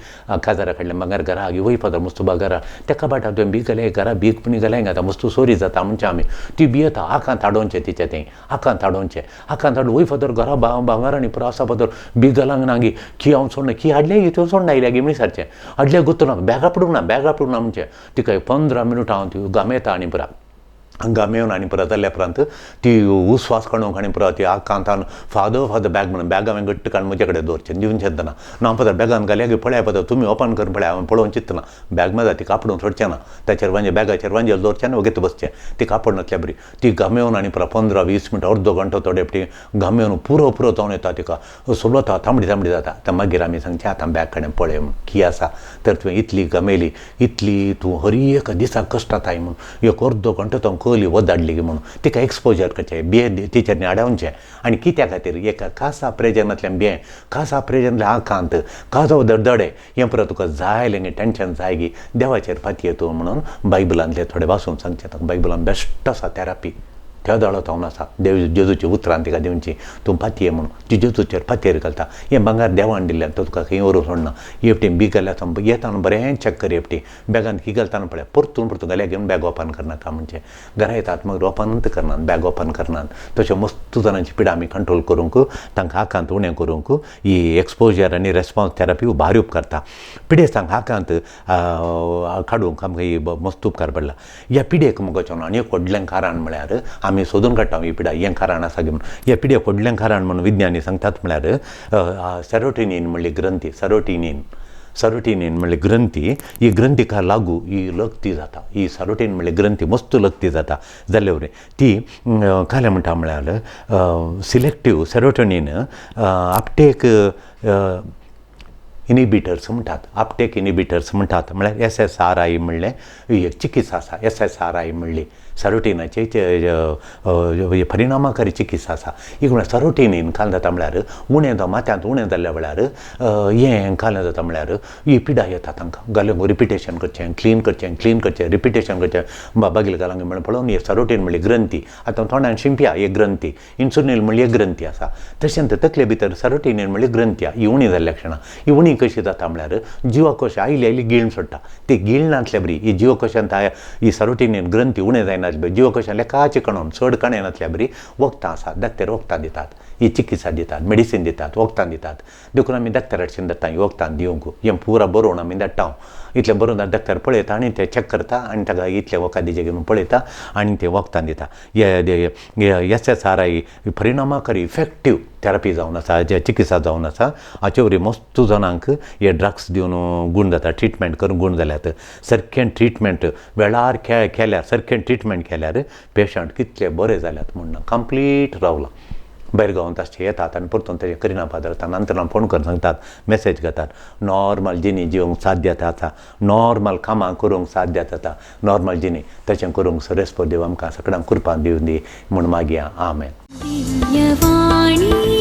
काजारा काडलें भांगर घरा आगी वयपा मस्त भांगरा त्या कबाटाक तुवें बीग घालें घरा बीग पुणी घालें घाता मस्त सोरी जाता म्हणचें आमी ती भियेता आकांत हाडोवचें तिचें तें आकांत हाडोवचें आकांत हाडून वय फादर घरा भांगरांनी पुरो आसा फादर बीग घालांक ना गी की हांव सोडना की हाडलें गी त्यो सोडना आयल्या गी म्हणी सारचें हाडलें गुत्तो ना बॅगा पडूंक ना बॅगा पडूंक ना म्हणचें तिका 15 मिनटां हांव ती गामेता आनी पुरा गामेवन आनी परत जाल्या उपरांत ती उस्वास काडूंक आनी परत ती आकांतान फादर फादर बॅग म्हणून बॅग हांवें घट्ट काडून म्हजे कडेन दवरचें दिवन चिंतना ना फादर बॅगान घाल्या गी पळया फादर तुमी ओपन करून पळया हांवें पळोवन चिंतना बॅग माजा ती कापडून सोडचें ना ताचेर वांजे बॅगाचेर वांजेल दवरचें आनी वगीत बसचें ती कापड नासल्या बरी ती गामेवन आनी परत 15-20 मिनटां अर्दो घंटो थोडे फावटी गामेवन पुरो पुरो जावन येता तिका सोलता तांबडी तांबडी जाता आतां मागीर आमी सांगचें आतां बॅग कडेन पळय म्हूण की आसा तर तुवें इतली गमेली इतली तूं हर एक दिसाक कश्टाताय म्हूण एक अर्दो घंटो तो कली वदाडली म्हूण तिका एक्सपोजर करचें बिये टिचरनी आडावचें आनी कित्या खातीर एका खासा प्रेजनांतल्यान बिये खासा प्रेजनांतल्यान आकांत खाजो दडदडे हें परत तुका जाय लेगीत टेंशन जाय गी देवाचेर फातये तूं म्हणून बायबलांतले थोडे वाचून सांगचें बायबलान बेस्ट आसा थेरपी त्या दोळो जावन आसा देव जेजूची उतरां तिका दिवची तूं पातये म्हणून ती जेजूचेर पातयेर घालता हें भांगर देवान दिल्ल्यान तो तुका खंय व्हरूंक सोडना एकटी बी घाल्यार येता बरें चॅक कर एकटी बॅगान की घालतना पळय परतून परतून घाल्या घेवन बॅग ओपन करनाका म्हणचें घरा येतात मागीर ओपनूच करनात बॅग ओपन करनात तशें मस्त जाणांची पिडा आमी कंट्रोल करूंक तांकां आकांत उणें करूंक ही एक्सपोजर आनी रेस्पॉन्स थेरपी भारी उपकारता पिडेस्तांक आकांत काडूंक आमकां ही मस्त उपकार पडला. ह्या पिडेक मुगो आनी एक व्हडलें कारण म्हळ्यार आमी सोदून काडटा ही पिडा हें कारण आसा की म्हणून ह्या पिड्याक व्हडलें कारण म्हणून विज्ञानी सांगतात म्हळ्यार सेरोटिनीन म्हणली ग्रंथी सेरोटिनीन सेरोटिनीन म्हणली ग्रंथी ही ग्रंथीका लागू ही लकती जाता ही सेरोटीन म्हणली ग्रंथी मस्त लकती जाता जाल्ले वरी ती कालें म्हणटा म्हळ्यार सिलेक्टीव सेरोटोनीन अपटेक इनिबिटर्स म्हणटात अपटेक इनिबिटर्स म्हणटात म्हळ्यार SSRI म्हणलें एक चिकित्सा आसा SSRI म्हणली सेरोटिनाची परिणामकारी चिकित्सा आसा. एक म्हळ्यार सेरोटिनीन काल जाता म्हळ्यार उणें जावं माथ्यांत उणें जाल्ल्या वेळार हें काल जाता म्हळ्यार ही पिडा येता तांकां घालूंक रिपिटेशन करचें क्लीन करचें क्लीन करचें रिपिटेशन करचें बागील घालांक म्हणून पळोवन हे सेरोटीन म्हणली ग्रंथी आतां तोंडान शिंपया एक ग्रंथी इन्सुलीन म्हणली एक ग्रंथी आसा तशेंच तकले भितर सेरोटिनीन म्हणली ग्रंथी ही उणी जाल्ल्या क्षणा ही उणी कशी जाता म्हळ्यार जिवकोश आयली आयली गिळून सोडटा ती गिळनासल्या बरी ही जिवकोशांत ही सेरोटिनीन ग्रंथी उणें जायना जिवकोशान लेखाचे कणोन चड कणें नासल्या बरी वखदां आसात डॉक्टर वखदां दितात ही चिकित्सा दितात मेडिसीन दितात वखदां दितात देखून आमी डॉक्टरा कडच्यान धाडटा ही वखदां दिवंक हें पुरा बरोवन आमी धाडटा इतलें बरोवन डॉक्टर पळयता आनी ते चॅक करता आनी ताका इतलें वखद घेवन पळयता आनी ते वखदां दिता. SSRI परिणामकारी इफेक्टीव थेरपी जावन आसा चिकित्सा जावन आसा हाचे वरी मस्त जाणांक हे ड्रग्स दिवन गूण जाता ट्रिटमेंट करून गूण जाल्यात सारकें ट्रिटमेंट वेळार केल्यार सारकें ट्रिटमेंट केल्यार पेशंट कितले बरे जाल्यात म्हूण ना कंप्लीट रावलां भायर गांवांत आसचे येतात आनी परतून तेजें करिना फादर नंतर फोन करून सांगतात मॅसेज करतात नॉर्मल जिणी जिवंक साध्य जाता नॉर्मल कामां करूंक साध्य जाता नॉर्मल जिणी तशें करूंक सरेस्पर देव आमकां सगळ्यांक कृपा दिवन दी म्हूण मागया. आमेन. दिव्यवाणी.